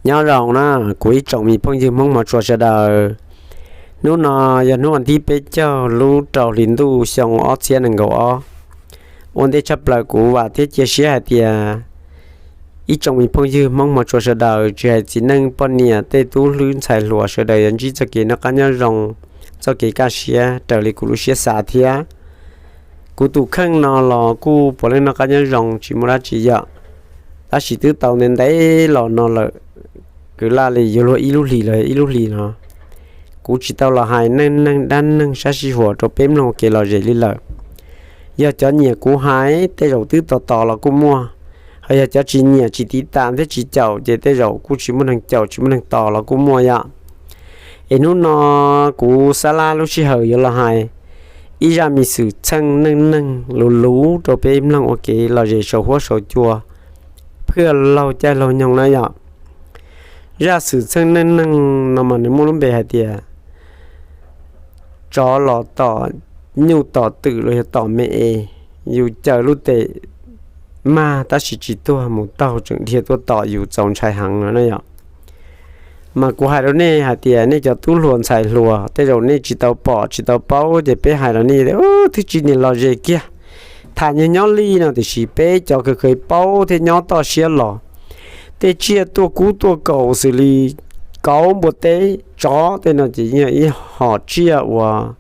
Nyob zoo na, kuv ib tsoom me phooj ywg Hmoob hmov tshua sawv daws. Hnub no yog hnub vas thib peb caug lub rau hli ntuj xyoo ob txhiab nees nkaum ob. Ua ntej tshaj plaws kuv vam thiab cia siab hais tias ib tsoom me phooj ywg Hmoob hmov tshua sawv daws, tsis hais txiv neej poj niam tej tub hlwb ntxhais hluas sawv daws yuav ntsib txoj kev noj qab nyob zoo, txoj kev kaj siab raws li kuv lub siab xav thiab. Kuv tus kheej no los kuj puav leej noj qab nyob zoo tsis muaj dab tsi yom, tab sis twb tau ntev ntev los no lawm, kwv lam li yuav luag ib lub hlis los ib lub hlis no, kuv tsis tau los hais neej neeg dab neeg sab sij huam rau peb mloog ua kev lom zem li lawm. Yog cov nyiam kuv hais tej zaum twb tos tos los kuj muaj, ho yog cov tsis nyiam tsis tiv tam thiab tsis caum ces tej zaum kuj tsis muaj neeg caum tsis muaj neeg tos los kuj muaj yom. Es hnub no kuv Xab Lab lub sij hawm yuav los hais ib zaj me xwm txheej neej neeg luv luv rau peb mloog ua kev lom zem saum huab saum cua, phwj laug caij laug nyoog na yom. Zaj xwm txheej neej neeg no mas nws muaj lub npe hais tias tsov los tom nyuj tom twm los yog tom me es, yus cawm lub tes mag tab sis tsis tuag, mus taug tseem dhia tuaj tom yus txaus ntshai heev no na yom. Mas kuv hais rau nej hais tias nej cov tub hluas ntxhais hluas tej zaum nej tsis tau pom tsis tau paub ces peb hais los nej tias twb tsis niam lom zem kiag, tham nyias nyob li no, tiam sis peb cov khaws khaws paub thiab nyob toj siab los, tej tsiaj tuaj kub tuaj kaum xws li kauv, npua teb, tsov tej no ces yog ib hom tsiaj uas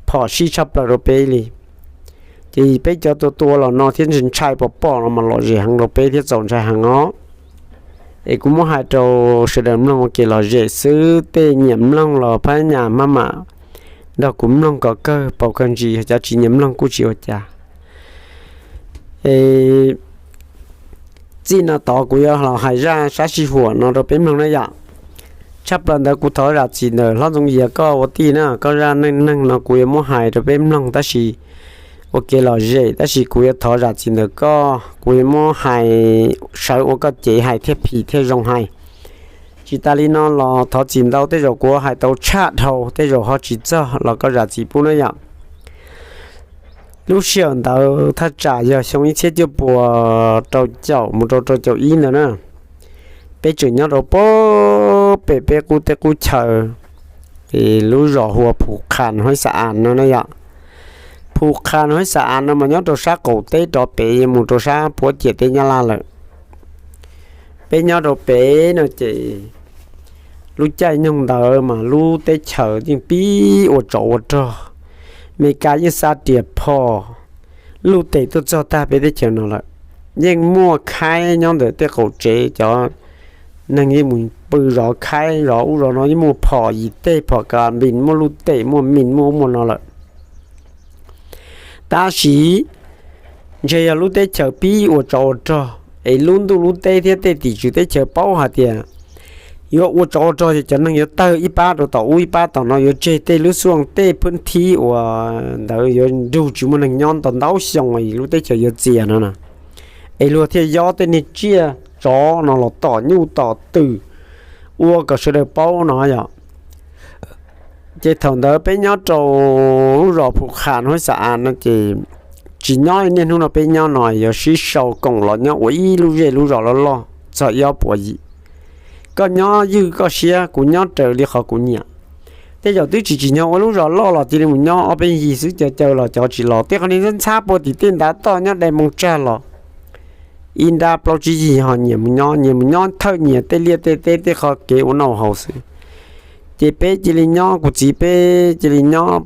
phom sij tshaj plaws rau peb li. Ces peb cov tua tua los no thiab ntshai pom pom no mas lom zem heev rau peb thiab txaus ntshai heev os. Es kuv muab hais rau sawv daws mloog ua kev lom zem xwb, tej nyiam mloog los phab nyas maj mam nrog kuv mloog kom kawg paus kawg ntsis, yog cov tsis nyiam mloog kuj tsis ua cas. Es txij no tod kuv yuav los hais zaj sab sij huam no rau peb mloog na yom. Tshaj plaws ntawd kuv thov zam txim ntawm hlob Ntxoov Yias koj ua tij na, koj zaj neej neeg no kuv yuav muab hais rau peb mloog tab sis ua kev lom zem, tab sis kuv yuav thov zam txim ntawm koj, kuv yuav muab hais sawv ua koj cev hais thiaj phim thiaj zoo hais. Tsis tas li no los thov txim ntau, tej zaum kuv hais tau tshaj dhau, tej zaum ho tsis txog los koj zam txim pub na yom. Lub sij hawm ntawd thaj tsam yog xyoo ib txhiab cuaj puas rau caum mus rau rau caum ib ntawd na. Peb tseem nyob rau pem peb qub teb qub chaw, lub zos hu ua Phu Qha Huab Xa As no na yom. Phu Qha Huab Xa As no mas nyob rau sab qaum teb rov pem mus rau sab puab ciam teb Nyab Laj lawm. Peb nyob rau pem no ces lub caij nyoog ntawd mas lub teb chaws yeej pib ua tsov ua rog, Meskas yeej xa riam phom luj tes tuaj txog tag peb teb chaws no lawm. Yeej muaj khaib nyob ntawm tej qaum tsev, cov neeg yeej mus pw zov khaib zov ub zov no, yeej muaj phom yim teg, phom kas npis, muaj luj tes, muaj mis, muaj ub muaj no lawm. Tab sis ntshe yog lub teb chaws pib ua tsov ua rog es lub ntuj lub teb thiab tej tim tswv teb chaws paub hais tias yuav ua tsov ua rog ces cov neeg yuav tawg ib pab rau tom ub ib pab tom no, yuav tseg tej lub xuaj tej phwb thib uas ntawd yuav nrug tsis muaj neeg nyob ntau ntau xyoo es lub teb chaws yuav txias no na. Es luag thiaj yob tej niag tsiaj tsov no los tom nyuj tom twm ua kom sawv daws paub no yom. Ces thaum ntawd peb nyob rau lub zos Phu Qha Huab Xa As no ces tsis nyob niaj hnub no peb nyob no, yuav sib sau koom los nyob ua ib lub zej lub zos loj loj txog ib ob puas yim. Koj nyob ywj koj siab, kuv nyob raws li qhov kuv nyiam. Tej zaum twb tsis tsim nyog ua lub zos loj los cia li mus nyob ob peb yig xwb, caw caw los cov tsis los. Tej qhov niag ntxhab ntxhab puag tim tej ntav toj nyob dai moo tsag los ib nrab plaub tsib yig ho nyias mus nyob, nyias mus nyob thawj nyias tej liaj tej teb tej qhov kev ua noj ua haus xwb. Ces peb cia li nyob, kuv txiv peb cia li nyob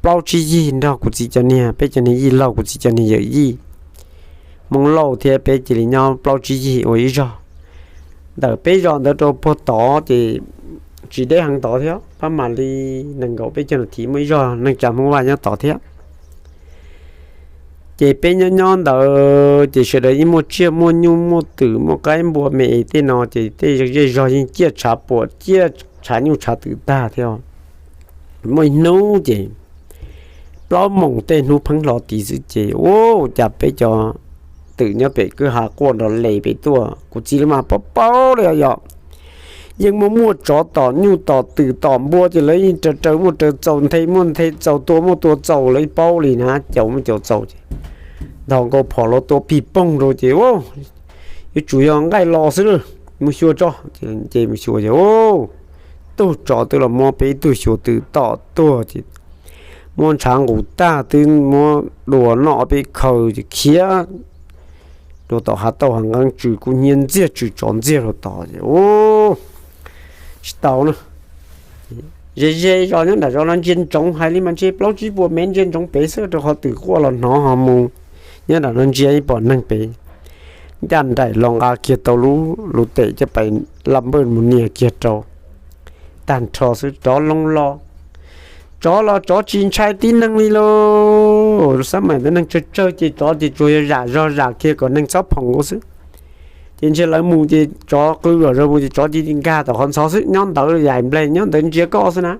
plaub tsib yig nrog kuv txiv cov niag, peb cov niag yij laug, kuv txiv cov niag yawm yij, Hmoob Lauj thiab peb cia li nyob plaub tsib yig ua ib zog. Ntawm peb zos ntawd rau puag tod ces tsis deb heev tod thiab, pab mam li nees nkaum peb caug nas this muaj ib zog neej tsa Hmoob Vaj nyob tod thiab. Ces peb nyob nyob ntawd ces sawv daws yeej muaj tsiaj muaj nyuj muaj twm muaj qaib npua me es tej no ces tej zej zog yeej ciaj tshav puam ciaj tshav nyuj tshav twm tag thiab. Muaj ib hnub ces plaub moos tej hnub pheeb hlo tid xwb ces ua cas peb cov twm nyob pem kwj ha quaj nrov les pem tuaj, kuv txiv lawv mas paub paub li yom. Yeej muaj muaj tsov tom nyuj tom twm tom npua ces lawv yeej raws raws muaj raws txaus nthe muaj nthe txaus tua muaj tua txaus lawv paub li na, caum muaj caum txaus ces nthos nkaus phom los tua pig poog rau ces yuav tsum yog nqaij los xwb lawm. mus xyuas tso. Ces mus xyuas ces, u, tug tsov twb los muab peb tug xyuas tw tom tuag ces muab ntshav nqus tag twb muab dua noj ob peb khaws ces khiav dua tom hav tauj hav nqeeb, tsw kub hnyiab ntxiag, tsw tsov ntxiag rau tod ces, u, tsis tau na. Ze ze zos nyob nram zos no ntsia ntsoov, hais li mas ntshe plaub tsib puas mev ntsia ntsoov pem xwb, rau qhov twm quaj los hnov ho mus nyob nram no ntsia ib pom neeg pem. Ncaj nraim los nqa kiag tau lub lub tes coj pais laj npawj mus nias kiag rau. Tag nrho xwb tsov loo los, tsov los tsov tsis ntshai tib neeg li lauj. Xab maim ntawd neeg tsawg tsawg ces tsov ces tsuas yog zam zog zam kiag kom neeg txhob phoom nkaus xwb. Ces ntshe lawv mus ces tsov qw zom zaws mus ces tsov cia li nkag tom qhov ntxhov xwb, nyob ntawd yaim nplej nyob ntawd ntsia koj xwb na.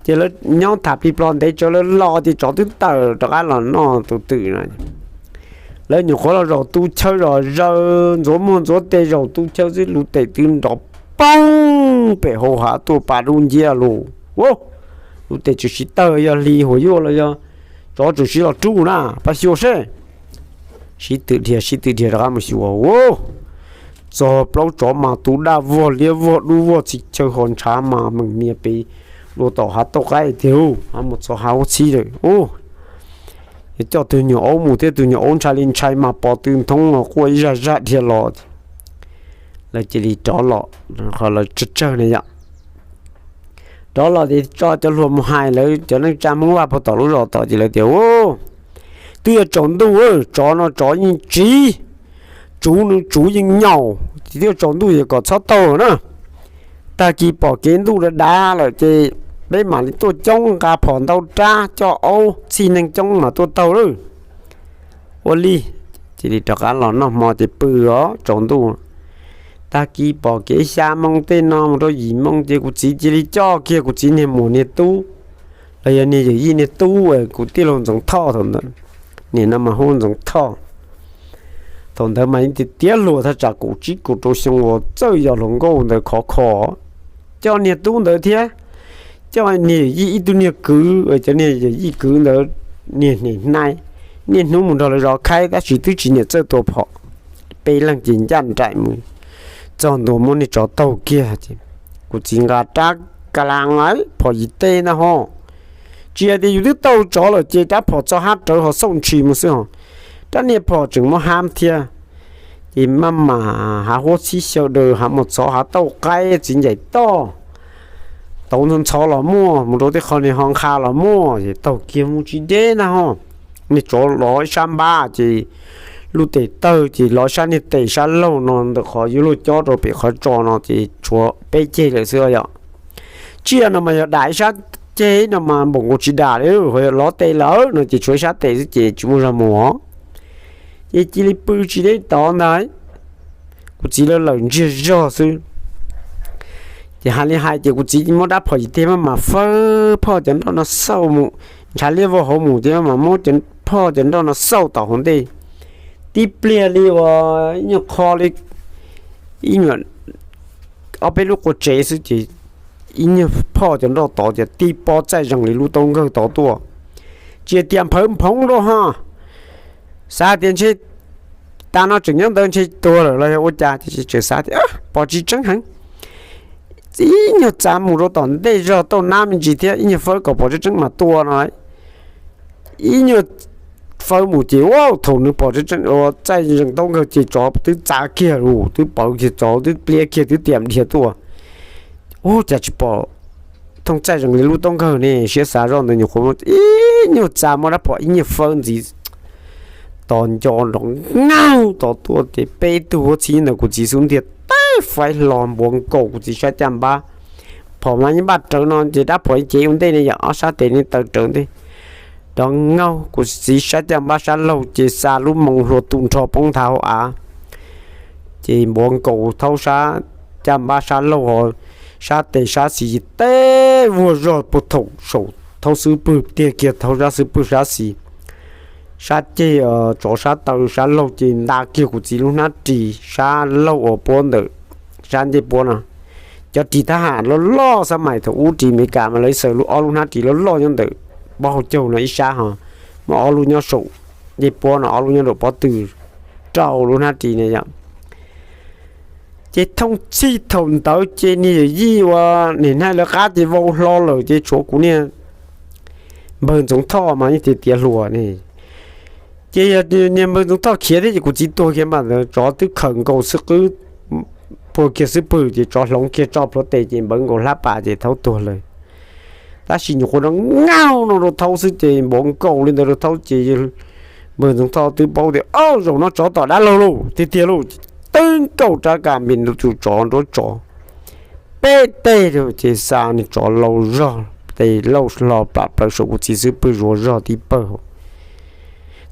Ces lawv nyob tham plig plo ntev tsawv lawv los ces tsov twb tawm rov qab los noj tus twm no. Lawv nyuam qhuav los zaum tu chaw zom zaws ntxuav muag ntxuav tes zaum tu chaw xwb lub tes twb nrov poob pem hauv hav tuaj pas dub nciab lug. Lub tes tshwm sim tawg yog hli huam yuaj los yog tsov tshwm sim los rub na, pab xyuas seb. Sib tw dhia sib tw dhia rov qab mus xyuas, u, txog plaub tsov mas tus daj vog liab vog dub vog txhij chaw ho ntshav mas meem nias pem dua tom hav tauj qaib tiag, u, hav mus txog hav huab txhib lawm, u. Coj tus nyuam aub mus thiab tus nyuam aub ntshai li ntshai mas pom tw nthoob los quaj ib zaj zaj dhia los. Lawv cia li rov los, qhov lawv tsawg tsawg ne yom. Rov los ces tso cov hluas mus hais lawv cov neej tsa Hmoob Vaj puag tom lub zos tod ces lawv tias, u, twb yuav tsaus ntuj, tsov no tsov yeej tsiv, tsuv nws tsuv yeej nyaum, ces twb yuav tsaus ntuj ces kom txhob taug na. Tag kis pom kev ntuj dav dav lawm ces peb mam li tuaj coob nqa phom ntau rab coj aub txhij neeg coob mas tuaj taug lawm. Ua li, cia li rov qab los noj hmo ces pw os tsaus ntuj. Tag kis pom kev xya moo tej no mus rau yim moo ces kuv txiv cia li coj kiag kuv txiv niag muam niag tub, los yog niag yawm yij niag tub, kuv tij laug Ntxoov Thoj thaum ntawd, niam no mas hu Ntxoov Thoj. Thaum ntawd mas yeej tiav tiav hluas thaj tsam kaum tsib kaum rau xyoo uas txawj yos hluas nkauj ntawd khov kho, coj niag tub ntawd thiab coj niag yawm yij ib tug niag kwv, cov niag yawm yij kwv ntawd niag hnem hnai, niaj hnub mus nrog lawv zov khaib tab sis twb tsis niam txawj tua phom. Peb leeg ces ncaj nraim mus txog ntua muab niag tsov taug kiag ces kuv txiv nqa rab ka la phom yim teb ntag ho. Tsis hais tias yus twb taug tsov lawm ces rab phom txo hab rawv ho xauj ntshis mus xwb ho. Rab niag phom tseem muaj hab thiab. Ces maj mam hav huab txhib xyaw daws hav mus txhov hav tauj qaib txiv ncaim toj, tauv ntxhov ntxhov los muaj, mus rau tej qho niag ho nqha los muaj, ces taug kiag mus tsis deb ntag ho. Niag tsov lov ib sab npab ces lub tes tawg ces lov sab niag tes sab laug no ntawm qhov yuav luag cob rau pem qhov tso no ces tshuav peb ceg lawm xwb yom. Tsiaj no mas yog dam ib sab ceg no mas npaum nkaus tsis dam li, ho yog lov tes lawm no ces tshuav ib sab tes xwb ces tsis muaj zog mus os. Ces cia li pw tsis deb tod ntag, kuv txiv lawv lawm ntsiag zog xwb. Ces hais li hais ces kuv txiv muab rab phom yim teg maj mam fawb phoj cov nroj no xauj mus, ntshav liab vog hauv mus ces maj mam muab phoj cov nroj no xauj tom hauv ntej. Tib pliag li uas ib nyuag qho li ib nyuag ob peb lub qua tsev xwb ces ib nyuag phoj cov nroj tod ces tib pob txaij zees li lub taub nkawg tod tuaj. Tsis tias nphawv nphoov rau ho, xav tias ntshe tas no tseem nyob ntawd ntshe tuag lawm los yog ua cas, tseem xav tias pom tsis tseeb heev. Ib nyuag txav mus rau tom ntej zog tauj nab me ntsis thiab ib nyuag fawb kom pom tseeb tseeb mas tua no. Ib nyuag fawb mus ces thaum nws pom tseeb tseeb ua txaij zees taub nkawg ces tsov twb txav kiag lawm, twb pawv kiag tsov twb pliab kiag twb tiam dhia tuaj. Ua cas tsis pom thooj txaij zees li lub taub nkawg ne, siab xav zoj ntawd nyuam qhuav ib nyuag txav muab rab phom ib nyuag fawb ntxiv tos nco nrov ngaug tod tuaj ces peb tug huab txhib ntawm kuv txiv xub ntiag teb faib hlo npuav nkaus kuv txiv sab caj npab. Phom mas yeej npaj rawv no ces rab phom cev ua ntej ne yom, ob sab tes ne taw rawv ntej. Nrov ngaug kuv txiv sab caj npab sab laug ces xa lub moo hlua tu nrho poob nthav hauv av. Ces npuav nkaus thaub sab caj npab sab laug ho sab tes sab xis teb vuag zog puag thaum saum thaub xub pwg tiag kiag thaub sab xub pwg sab xis. Sab ceg tsov sab taw sab laug ces nta kiag kuv txiv lub hnab ris sab laug uas puab ntawm sab ncej puab no. Cov ris thab ham loj loj xab mais thaum ub ris Amelikas mas lawv xaws lub ob lub hnab ris loj loj nyob ntawm pob hau caug no ib sab ho, muaj ob lub nyob saum ncej puab no ob lub nyob nraum pob tw rau lub hnab ris na yom. Ces thooj txhij thaum ntawd ces niag yawm yij uas nim neej lawv qab ces vau hlo lawm ces tshuav kuv niag npawg Ntxoov Thoj mas yeej tiav tiav hluas ne. Ces yog niag npawg Ntxoov Thoj khiav thiab ces kuv txiv tuag kiag mas ntawd tsov twb khawm nkaus xwb qwb puag kiag xwb pwg ces tsov hloov kiag tso plhuav tes ces npawv nkaus hlab pas ces thaub tuag lawm. Tab sis nyuam qhuav nrov ngaug no rau thaub xwb ces npuav nkaus li ntawd rau thaub ces npawg Ntxoov Thoj twb paub tias, Au, zaum no tsov tom dab laug lauj, tiag tiag lauj. Twb nkaus rab kas npis tus tsov nruab tsov peb teg rau ces xa nws tsov laus zog, tes lauj hlo plam plaws saum kuv txiv xwb pwg zuav zog tib pawg.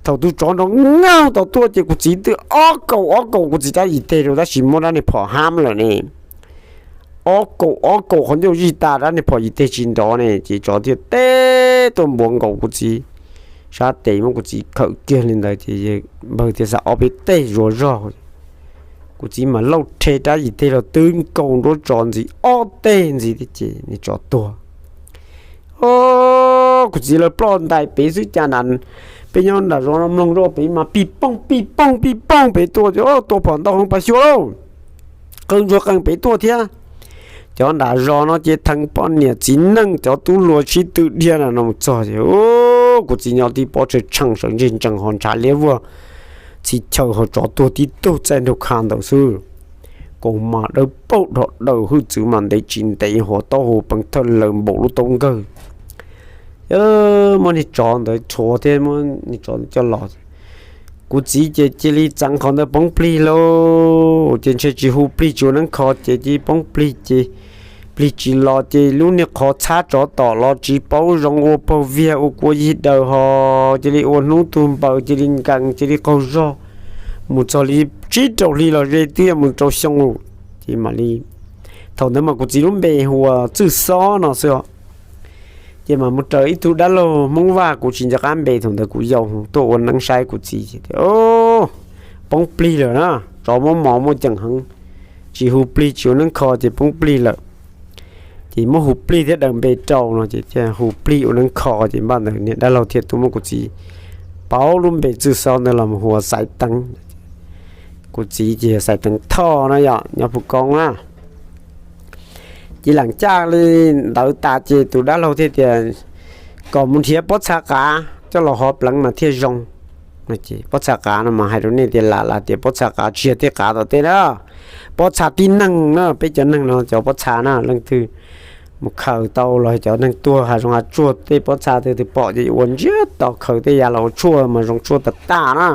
Thaum tus tsov nrov ngaug tom tuaj ces kuv txiv twb ob kaum ob kaum kuv txiv rab yim teg rau tab sis muab rab niag phom hab lawm ne. Ob kaum ob kaum qhov ncauj zij tas rab niag phom yim teg tsis nrov ne ces tsov thiaj teb tuaj npuav nkaus kuv txiv sab tes muab kuv txiv khawm kiag li ntawd ces npawg thiaj xa ob peb teg zuav zog. Kuv txiv mas lauj rhe rab yim teg los twb nkaus nruab tsov ntxiv ob teg ntxiv thiab ces niag tsov tuag. Kuv txiv lawv ploj ntais pem xwb cas nram, peb nyob nram zos no mloog zoj pem mas pij pooj pij pooj pij pooj pem tuaj, tua phom ntau heev pas xyuas lauj, qw ntsuag qees pem tuaj thiab. Cov nram zos no ces theej poj niam txiv neej cov tub hluas sib tw dhia na no mus txog ces kuv txiv nyob tib pob tshaw tsheej sawv ntseg ntsees ho ntshav liab vuag txhis chaw ho tsov tuag tib tug txaij nraug kha ntawd xwb. Kaus mas dawb paug dhos daws hwj txwv mas ntev tsis ntev hos taub hau peev thawj lawm npaum lub taub nkawg. Muab niag tsov ntawd rhuav thiab muab niag tsov coj los. Kuv txiv ces cia li txeev qhov ntawd poob plig lauj, ces ntshe tsis hu plig tsis ua neeb kho ces cia li poob plig ces plig tsis los ces lub niag qhov txhab tsov tom los tsis paub zoo ua paug viag ua kua yig daws hos cia li ua hnub tug npaws cia li nkees cia li qaug zog. Mus txog li tsib rau hli los ze twb yuav mus rau xyoo lauj. Ces mam li, thaum ntawd mas kuv txiv lub npe hu ua Txwj Xob no xwb os. Ces mam mus raws ib tug dab laug Hmoob Vaj kuv tsis nco qab npe, thaum ntawd kuv yau tuaj ua neeb saib kuv txiv ces tias, Poob plig lawm na, tsov muab mos muaj ceem heev, tsis hu plig tsis ua neeb kho ces poob plig lawm. Ces muab hu plig thiab daws npe rau no ces thiaj hu plig ua neeb kho ces npaj ntawd niag dab laug thiaj tuaj muab kuv txiv pauv lub npe Txwj Xob ntawd los mus hu ua Xaiv Teev. Kuv txiv ces Xaiv Teev Thoj no yom, nyob Phu Koob na. Ces leem caj li ntawd tas ces tus dab laug thiaj tias kom mus nrhiav pob txha qav coj los hov pleev mas thiaj zoo. Pob txha qav no mas hais rau nej tias lam lam tias pob txha qav tsis yog tej qav tom tej na, pob txha tib neeg na, peb cov neeg no cov pob txha na, leej twg mus khaws tau los cov neeg tuag hav zoov hav tsuag tej pob txha twg twg pom ces ua ntsiag to khaws tej yav los ua tshuaj mas zoo tshuaj tas tas na.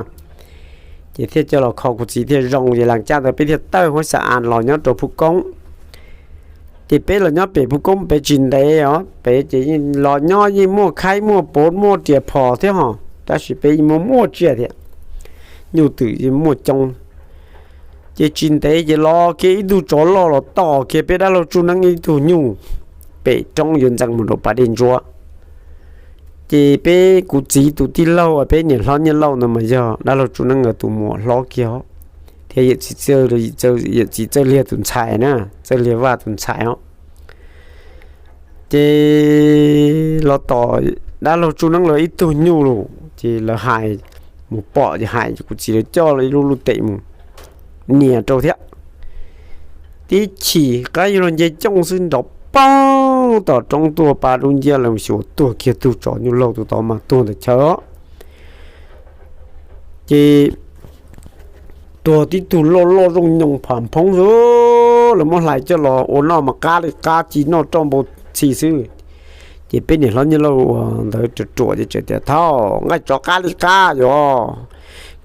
Ces thiaj coj los kho kuv txiv thiaj zoo, ces leem caj ntawd peb thiaj tawm huab xa as los nyob rau Phu Koob. Ces peb los nyob pem Phu Koob pem tsis ntev os, pem ces los nyob yeej muaj khaib muaj pov muaj riam phom thiab hos, tab sis peb yeej muaj muaj tsiaj thiab, nyuj twm yeej muaj coob. Ces tsis ntev ces los kiag ib tug tsov loj los tom kiag peb dab laug Tsuj Neeb ib tug nyuj pem roob yuav ntxeev mus rau pas dej ntsuab. Ces peb kuv txiv tus tij laug uas peb niam hlob Nyiaj Lauj ntawd mas yog dab laug Tsuj Neeb nkawd tus muam hlob kiag thiab yawm txiv Txawj, yawm txiv Txawj Liag tus ntxhais na, Txawj Liag Vaj tus ntxhais os. Ces los tom dab laug Tsuj Neeb lawv ib tug nyuj lawm ces lawv hais mus pom ces hais kuv txiv lawv coj ib lub lub tem mus nias rau thiab. Tib chim qab yuav luag nce cooj xwb nrov poob tom roob tuaj pa dub nciab lawm xyuas tuag kiag tug tsov nyuj laug tus tod mas tuag ntawm chaw. Ces tuag tib tug loj loj zooj nyoos pham phoob xwb, lawv muab hlais coj los ua noj mas qab li qab ci noj roj npau txhi xwb. Ces peb niam hlob Nyiaj Lauj uas ntawd ruam ruam ces txawm tias, Thaub, nqaij tsov qab li qab yog,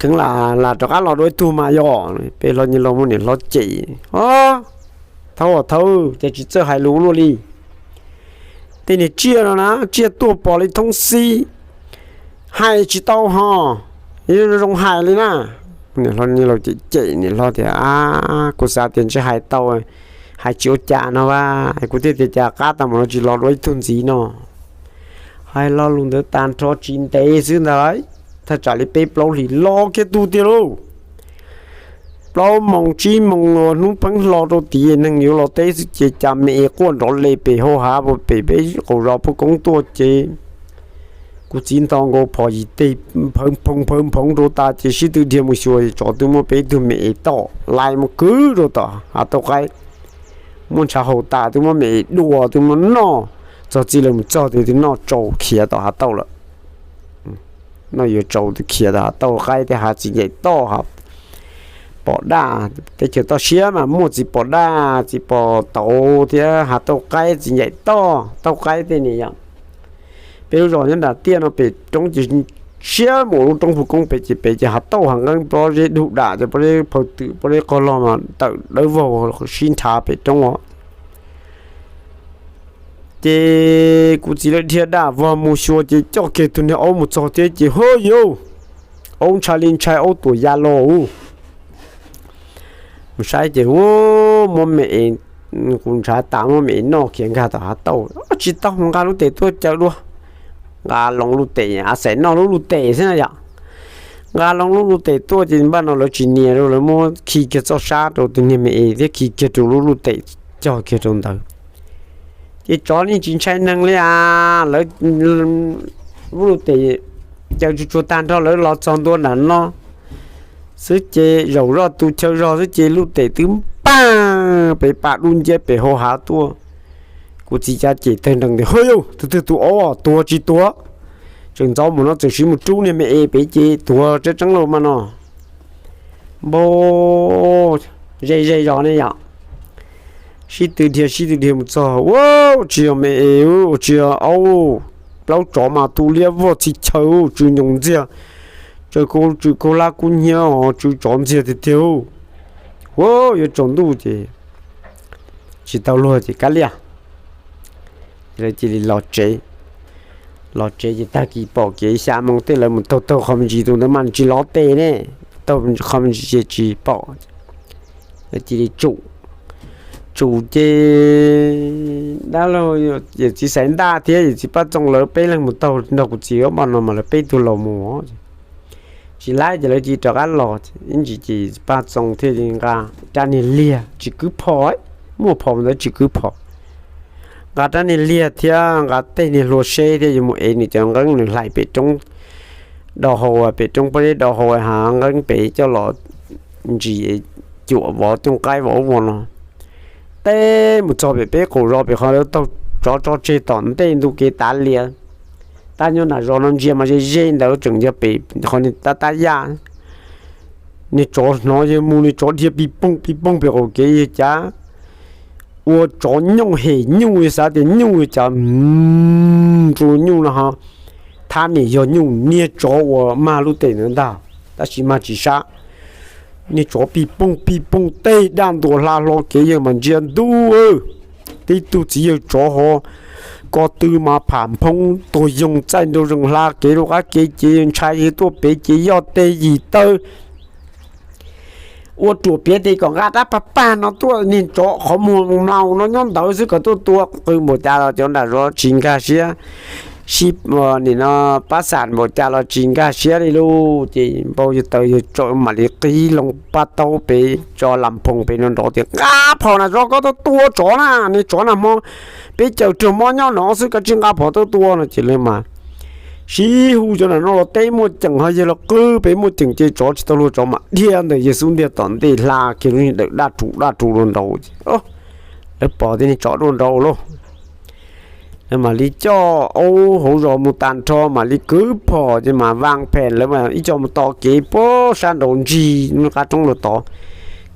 kheev lam rov qab los dua ib tug mas yog. Peb hlob Nyiaj Lauj muab niam hlob cem, Thaub, Thaub, cas tsis txawj hais lus luaj li. Tej niag tsiaj no na, tsiaj tuaj pom li thoob xib, hais tsis tau hos, zoo hais li na. Niam hlob Nyiaj Lauj cem cem niam hlob tias, Kuv xav tias ntshe hais tau, hais tsis ua cas no vas, kuv thiaj tias cas qab tag mus no tsis los dua ib tug ntxiv no. Hais lo lus ntawd tag nrho tsis ntev xwb ntag, thaj tsam li peb plaub hlis los kiag tug tiag lauj. Plaub moos tsib moos uas hnub pheeb hlo rau tid neeg yuav los teb xwb ces cas me es quaj nrov li pem hau hav pem peb qaum zos Phu Koob tuaj ces Kuv txiv nto nkaus phom yim teg, phawv nphoov phawv nphoov rau tas ces sib tw dhia mus xyuas, tsov twb muab peb tug me es tom lais mus kwv rau tom hav tauj qaib, muab ntshav haus tas twb muab me es dua twb muab noj, txog txiv lawv mus txog twb noj tsau khiav tom hav tauj lawm. Noj yuav tsau twb khiav tom hav tauj, qaib tej hav tsis ncaim toj, pom daj. Teb chaws toj siab mas muaj tsis pom daj tsis pom tauv thiab hav tauj qaib tsis ncaim toj, tauj qaib tej ni yom. Peb lub zos nyob nram tiaj no pem roob ces siab mus lub roob Phu Koob pem ces pem ces hav tauj hav nqeeb pob zeb dug dam ces pob zeb phaw twm pob zeb qog log mas tawm dawb vog sib nrhav pem roob os. Ces kuv txiv lawv dhia daj vog mus xyuas ces coj kiag tus niag aub mus txog thiab ces hov yauj, aub ntshai li ntshai aub tuam ya los. Mus saib ces hu, muab me es, kuv ntshav tas muab me es noj khiav nkag tom hav tauj, tsis tau, nqa lub tes tuaj caw dua. Nqa loo lub tes, a xaim noj lub lub tes xwb na yom. Nqa loo lub lub tes tuaj ces npaj no lawv tsis nias rau, lawv muab khi kiag txoj sab rau tus niag me es thiab khi kiag rau lub lub tes, cog kiag rau ntawd. Ces tsov yeej tsis ntshai neeg li as, lawv lub lub tes caw tsuag tsuag tag nrho lawv los txog ntua nram no xwb ces zaum zoj tu chaw zog xwb ces lub tes twb npaag pem pas dub nciab pem hauv hav tuaj. Kuv txiv cav cem tawg nrees tias, hov yauj, tus twg tus aub tuag tsis tuag? Tseem ntxov mus no txawm siv mus rub niag me es pem ces tuag tseeb tseeb lauj mas no. Npau ze ze zos ne yom. Sib tw dhia sib tw dhia mus txog, ua tsis yog me es, ua tsis yog aub, plaub tsov mas tu liab vog txhij chaw, tsw nyoos ntxiag, tsw kaug lab kub hnyiab os, tsw tsov ntxiag tiag tiag. Ua yuav tsaus ntuj ces tsis tau luag ces kav liam, lawv cia li los tsev. Los tsev ces tag kis pom kev xya moo tej lawv mus taug taug qho me ntsis, tus ntawd mas tsis lov tes ne, taug qho me ntsis ces tsis pom. Lawv cia li tsum, tsum ces dab laug yawm txiv Xaiv Ntaj thiab yawm txiv Paj Txoos lawv peb leeg mus taug nrog kuv txiv ob npaj no mas lawv peb tug laus mus. Tsis laib ces lawv cia li rov qab los, ib ntsis ces Paj Txoos thiaj li nqa rab niag liag tsis kwv phom, muaj phom ntawd tsis kwv phom, nqa rab niag liag thiab nqa tej niag hlua seb thiab yuav mus ev nws cov nqeeb nws hlais pem roob do hau, pem roob pob zeb do hau hav nqeeb pem coj los ntsis cuam vov cooj qaib vov ub vov no. Teb mus txog pem peb qaum zos pem qhov lawv taug tsov tso tseg tom ntej ntu kev tav lias, tab nyob nram zos no ntsia mas ze ze ntawd tseem yog pem qhov niag tab tab yaj. Niag tsov hnov yawg mus, niag tsov dhia pis poog pis poog pem qaum kev, yawg cav ua tsov nyooj hem nyuj, yawg xav tias nyuj, yawg cav rua nyuj no ho thab niam yog nyuj, niag tsov uas mag lub tes ntawd ntag, tab sis mag tsis sab. Niag tsov pis poog pis poog tej daj ntuas hla hlo kev, yawg mas ntsia ntuj, tib tug txiv yawg tsov ho ko tw mas pham nphoo tuag yoog txaij nraug zeeg hla kev rau qab kev ces yawg ntshai, yawg tuaj pem ces yoj teg yim tawg ua ruam piav tes kom nqa rab pag pag no tuaj, niag tsov qhov muag mlaus no nyob ntawd xwb kom tuaj tua. Qw npaum cas los cov nram zos tsis nkag siab, sib nim no pab xam npaum cas los tsis nkag siab li lauj. Ces npau yawg taws yawg tsov mam li qhib loo paj taub pem tso lam phoom pem no nrov tias, nqa phom na zov, koj tuaj tua tsov na, niag tsov na hmo peb caws raug mob nyob no xwb, koj tsis nqa phom tuaj tua no ces lawv mas sib hu cov nram no los teb muaj ceem, ho yawg los qw pem muaj ceem ces tsov tsis tau luag, tsov mam dhia ntawm yawg xub ntiag tom ntej hla kiag lub niag dawm daj ru daj ru dua nraud ces lawv pom tias niag tsov dua nraud lauj. Lawv mam li coj aub hauv zos mus tag nrho mam li kwv phom ces mam vam phem lawv mam ib co mus tos kev puag sab nraud ntsis lub qab roob los tod.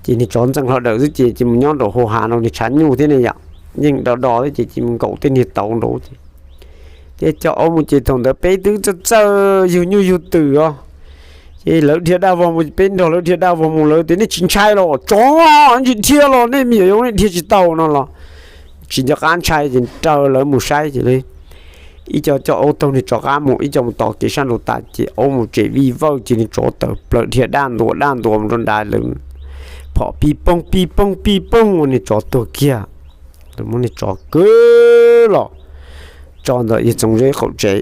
Ces niag tsov ntxeev hlo dawm xwb ces ces mus nyob nraum hauv hav no, niag tshav nyuj thiab ne yom, yeej do do thiab ces ces mus nkaum tej niag tauv nraud ces thiaj coj aub mus ces thaum ntawd peb twb txawj txawj yug nyuj yug twm os. Ces lawv dhia daj vog mus, peb nrog lawv dhia daj vog mus, lawv tias nej tsis ntshai los tsov, tsis dhia los nej me nyuam yaus nej dhia tsis tau no los tsis nco qab ntshai ces raws lawv mus saib ces ib co coj aub taug niag tsov qab mus, ib co mus tos kev sab nraud tas ces aub mus tsem vij vawj ces niag tsov tawm plaws dhia daj ntuas daj ntuas mus rau nrad lawm, phom pij poog pij poog pij poog ua niag tsov tuag kiag. Lawv muab niag tsov kwv los tso ntawm yawg Txoov Zeb qaum tsev.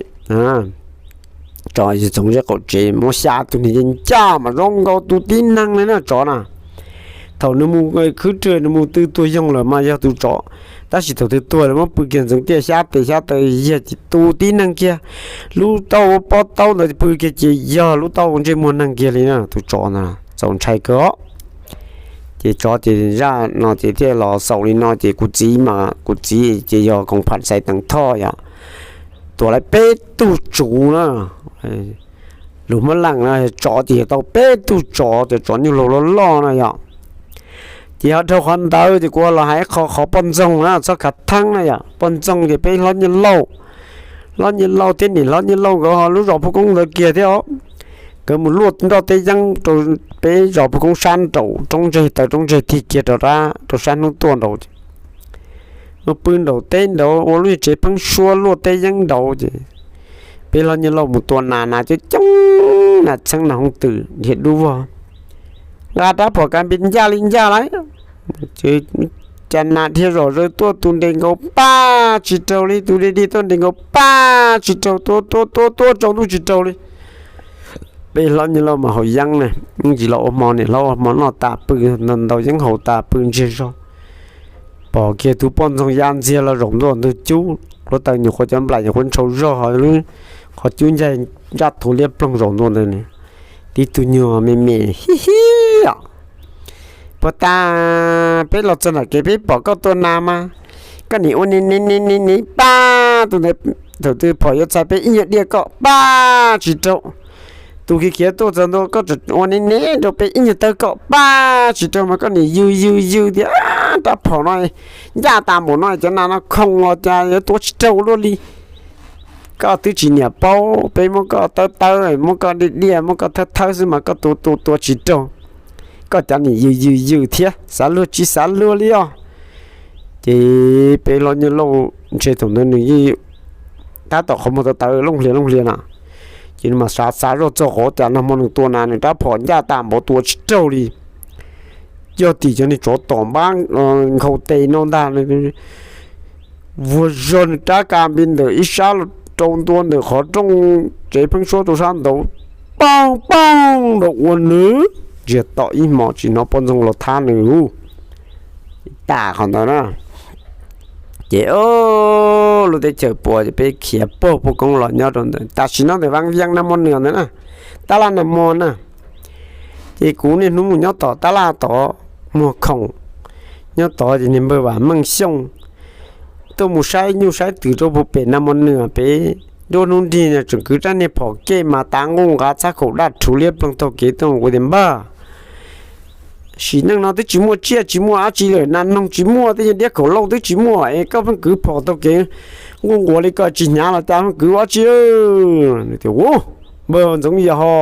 Tso yawg Txoov Zeb qaum tsev muab xya tus niag yeej ncaj mas zoo nkaus tus tib neeg li na tsov na. Thaum nws mus khwb rwg nws mus twb tuag yoog lawm mas yog tus tsov, tab sis thaum twg tuag lawm muab pw kiag ntxeev tiaj xyab tes xyab taw yag ces tus tib neeg kiag, lub taub pob taub ntawd pw kiag ces yog lub taub ntsej muag neeg kiag li na. Tus tsov ntawd txaus ntshai kawg os. Ces tsov ces zaj no ces thiaj los xaus li no ces kuv txiv mas kuv txiv ces yog koom pham xaiv teev thoj yom, tuam lawv peb tug tsuv na. Lus Hmoob Leej no tsov ces yog tau peb tug tsov, cov tsov nyuj laug loj loj no yom. Ces ho dhau qhov ntawd ces kuv los hais qhov qhov poj ntxoog na, txhob khav theeb na yom. Poj ntxoog ces peb hlob Nyiaj Lauj, hlob Nyiaj Lauj thiab niam hlob Nyiaj Lauj nkawd ho lub zos Phub Koob ntawd kiag thiab os. Nkawd mus luaj nroj teb yeeb rau peb zos Phub Koob sab nraud, roob ntseg taw roob ntseg tig kiag rau sab hnub tuaj nraud. Mus pw nraum teb nraud ua lub tsev pheeb suab luaj teb yeeb nraud ces peb hlob Nyiaj Lauj mus tua nas, nas coob coob, nas txheeb nas hoov twm dhia dub vog. Nqa rab phom kas npis ncaj li ncaj lawm, cas nas dhia zom zaws tuaj tus nres nkaus paj tsis raug li, tus dhia dhia tuaj nres nkaus paj tsis raug, tua tua tua tua tsaus ntuj tsis raug li. Peb hlob Nyiaj Lauj mas haus yeeb na, yeej tsis los ua hmo, niam hlob ua hmo noj tas pw, ntaus yeeb haus tas pw ntsiag zog. Pom kiag tus poj ntxoog ya ntxiag los zaum ntua ntug cub, hluav taws nyuam qhuav cov nplaim nyuam qhuav ntshau zog, lub qhov cub ncaig ntsaj thuv liab ploog zaum ntua ntawd. Tib tug nyuag me me hib hib os. Puag ta peb los txog nram kev peb pom koj tua nas mas koj nim ua ne ne ne ne ne paj, tus ntawd thaum twg phom yuav txhais peb ib nyuag diaj koj paj tsis raug. Tus khiav khiav tuaj txog ntua koj tseem ua ne ne rau peb ib nyuag tawg koj paj tsis raug mas koj nim yws yws yws tias rab phom no ncaj tas npaum no cov nas no khoom los cas yuav tua tsis raug luaj li. Koj twb tsis niam paub, peb muab koj tawb tawb, muab koj diaj diaj, muab koj thawb thawb xwb mas koj tua tua tua tsis raug. Koj cov nim yws yws yws thiab, xav luag tsis xav luag li os. Ces peb hlob Nyiaj Lauj ntshe thaum ntawd nws yeej tab tom qhov muag tawv tawv looj hlias looj hlias na, ces nws mas xav xav zoj txog qhov cas nag hmo nws tua nas nws rab phom ncaj tas npaum tua tsis raug li. Yog tim cov niag tsov tom npab nkhaus tes no ntag. Vuag zog nws rab kas npis ntawm ib sab los rau ntua ntawm qhov rooj tsev pheeb suab rau sab nraud, poog poog rau ua nws ntsiag to ib hmos tsis hnov poj ntxoog los thab nws. Tas qhov ntawd na, ces lub teb chaws puas ces peb khiav puag Phub Koob los nyob rau ntawd. Tam sim no ntawm Vaj Viaj Naj Muaj Nws ntawd na, tab laj Naj Muaj na. Ces kuv niaj hnub mus nyob tom tab laj tod muag khoom, nyob tod ces niag npawg Vam Meej Xyooj tuaj mus saib nyuj saib twm rau puag pem Naj Muaj Nws pem. Nruab hnub nrig tseem kwv rab niag phom kej mas tav nqoj nqav txhab khaum daj rhuv liab ploog taug kev tuaj mus. Kuv tias npawg, sim neej no twb tsis muaj tsiaj tsis muaj dab tsi lawm, nas noog tsis muaj, tej nyuag diab khaum lauj twb tsis muaj es koj pheej kwv phom taug kev nquj nquas li ko tsis hnyav los cas pheej kwv ua dab tsi? Nws tias, npawg Ntxoov Yias ho,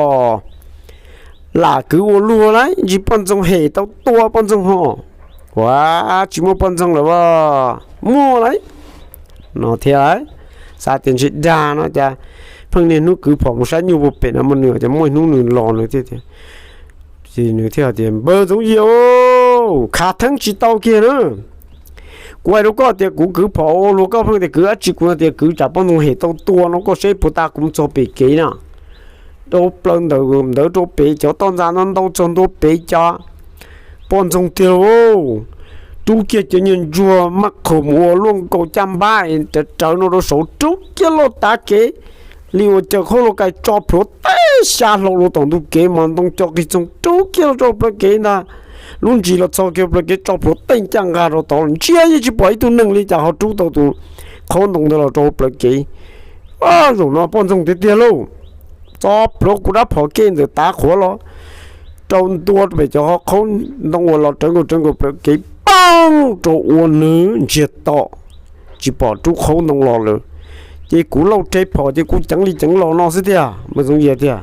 lam kwv ua luag lauj, ntsib poj ntxoog hem tau tua poj ntxoog ho. Ua, tsis muaj poj ntxoog lawm as, muaj lauj. No thiab, xav tias ntshe dag no cas, pheej niaj hnub kwv phom mus saib nyuj puag pem Naj Muaj Nws, cas muaj ib hnub nws los nws thiaj tias, nws thiaj tias, npawg Ntxoov Yias, khav theeb tsis tau kiag na. Kuv hais rau koj tias kuv kwv phom ua luag koj pheej tias kwv dab tsi, kuv tias kwv tsam poj ntxoog hem tau tua no, koj saib puag ta kuv mus txog pem kev na, rau plaws ntawm ntawd rau pem cov toj ntxa no ntau txog ntua pem cas poj ntxoog tiag lauj, rub kiag cov nyuag ntsuag maj qhaum mus ua luaj nkaus caj npab rawv rawv no rau saud, rub kiag lauj tav kev li uas caws khaub hlab kais tso plhuav teb xya hlau rau tom ntug kev mas ntoo co qis txoog rub kiag rau plawv kev ntag. Lub ntsis los txog kiag plawv kev tso plhuav teb ncaj nqa rau tod, ntsia yeej tsis pom ib tug neeg li cas ho rub tau tus qhaub ntoo ntawd los rau plawv kev. Zaum no poj ntxoog tiag tiag lauj, tso plhuav kuv rab phom kej ntawm tav qhuav los rau ntua pem cov qhaub ntoo uas los rawv nkaus rawv nkaus plawv kev, poog rau ua nws ntsiag to, tsis pom rub qhaub ntoo los lawm. Ces kuv lauj rhe phom ces kuv ceev li ceev los no xwb tiag, npawg Ntxoov Yias tiag.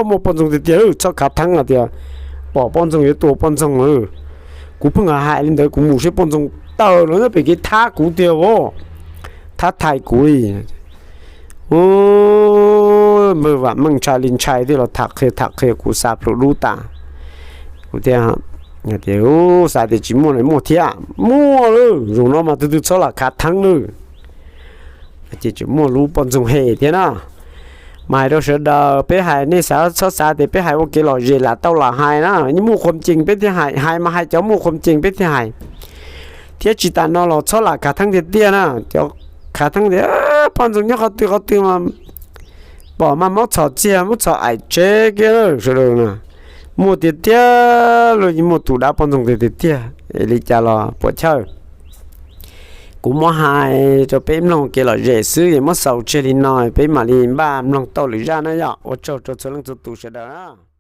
Muaj poj ntxoog tiag tiag, txhob khav theeb hais tias pom poj ntxoog yuav tua poj ntxoog. Kuv pheej hais li ntawd, kuv mus saib poj ntxoog tawm los nyob pem kev thab kuv tiag os, thab thaiv kuv li. Npawg Vam Meej ntshai li ntshai thiaj los tham qhia tham qhia kuv xav plhuav dub tas. Kuv thiaj tias, xav tias tsis muaj los muaj thiab, muaj lawm, zaum no mas tus twg txhob lam khav theeb lawm. Ces tseem muaj lub poj ntxoog hem thiab na. Mas hais rau sawv daws, peb hais nej xav txhob xav tias peb hais ua kev lom zem lam tau lam hais na, yeej muaj qhuam cees peb thiaj hais, hais mas hais cov muaj qhuam cees peb thiaj hais. Thiab tsis tas no los txhob lam khav theeb tiag tiag na, cov khav theeb tias poj ntxoog nyob qhov twg qhov twg mas pom mas muab txhom txiag muab txhom aim tsev kiag sawv daws na, muaj tiag tiag los yeej muaj tus dab poj ntxoog tiag tiag tiag li cas los puam chawj. Kuv muab hais rau peb mloog kev lom zem xwb es muab xaus tseg li no, peb mam li npaj mloog tau lwm zaj na yom. Ua tsaug rau txhua leej txhua tus sawv daws na.